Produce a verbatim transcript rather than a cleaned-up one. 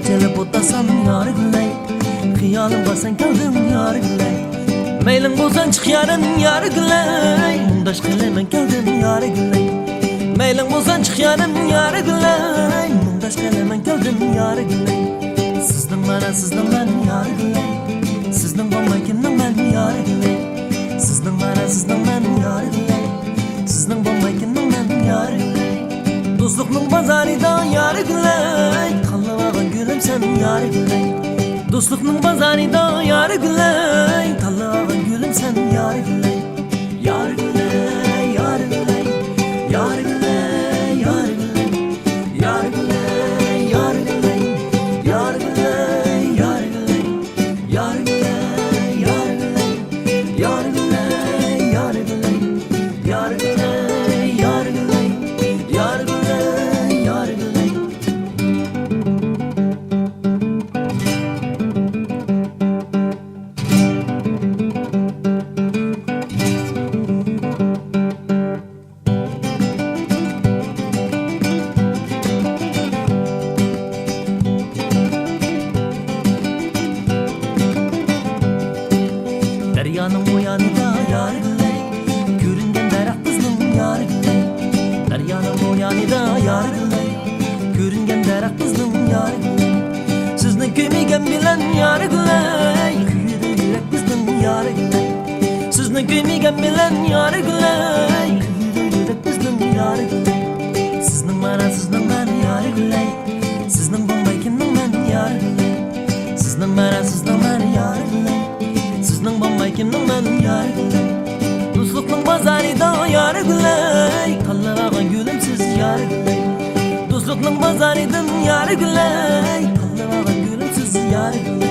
چېلىپ ئولتۇرسام يارىگۈلەي، خىيالىمغا سەن كەلدىڭ يارىگۈلەي. مەيلىڭ بولسا چىق يارىم يارىگۈلەي، مۇڭداش قىلىمەن كەلدىم يارىگۈلەي. مەيلىڭ بولسا چىق يارىم يارىگۈلەي، مۇڭداش قىلىمەن كەلدىم يارىگۈلەي. سىزنىڭ مانا سىزنىڭ مەن يارىگۈلەي، سىزنىڭ بولماي كىمنىڭ مەن يارىگۈلەي. سىزنىڭ مانا سىزنىڭ مەن يارىگۈلەي، سىزنىڭ بولماي كىمنىڭ مەن يارىگۈلەي. دوستلۇقنىڭ بازارىدا يارىگۈلەي، تاللىۋالغان گۈلۈم سەن يارىگۈلەي. دوستلۇقنىڭ بازارىدا يارىگۈلەي، تاللىۋالغان گۈلۈم سەن يارىگۈلەي. يارىگۈلەي، يارىگۈلەي، يارىگۈلەي، يارىگۈلەي. دەريانىڭ بۇ يانىدا يارىگۈلەي، كۆرۈنگەن دەرەخ بىزنىڭ يارىگۈلەي. دەريانىڭ بۇ يانىدا يارىگۈلەي، كۆرۈنگەن دەرەخ بىزنىڭ يارىگۈلەي. سىزنى كۆيمىگەن بىلەن يارىگۈلەي، كۆيىدۇ يۈرەك بىزنىڭ يارىگۈلەي. سىزنى كۆيمىگەن بىلەن يارىگۈلەي، كۆيىدۇ يۈرەك بىزنىڭ يارىگۈلەي. سىزنىڭ مانا سىزنىڭ مەن يارىگۈلەي، سىزنىڭ بولماي كىمنىڭ مەن يارىگۈلەي. سىزنىڭ مانا سىزنىڭ مەن يارىگۈلەي، سىزنىڭ بولماي كىمنىڭ مەن يارىگۈلەي. دوستلۇقنىڭ بازارىدا يارىگۈلەي، تاللىۋالغان گۈلۈم سىز يارىگۈلەي. دوستلۇقنىڭ بازارىدىن يارىگۈلەي، تاللىۋالغان گۈلۈم سىز يارىگۈلەي.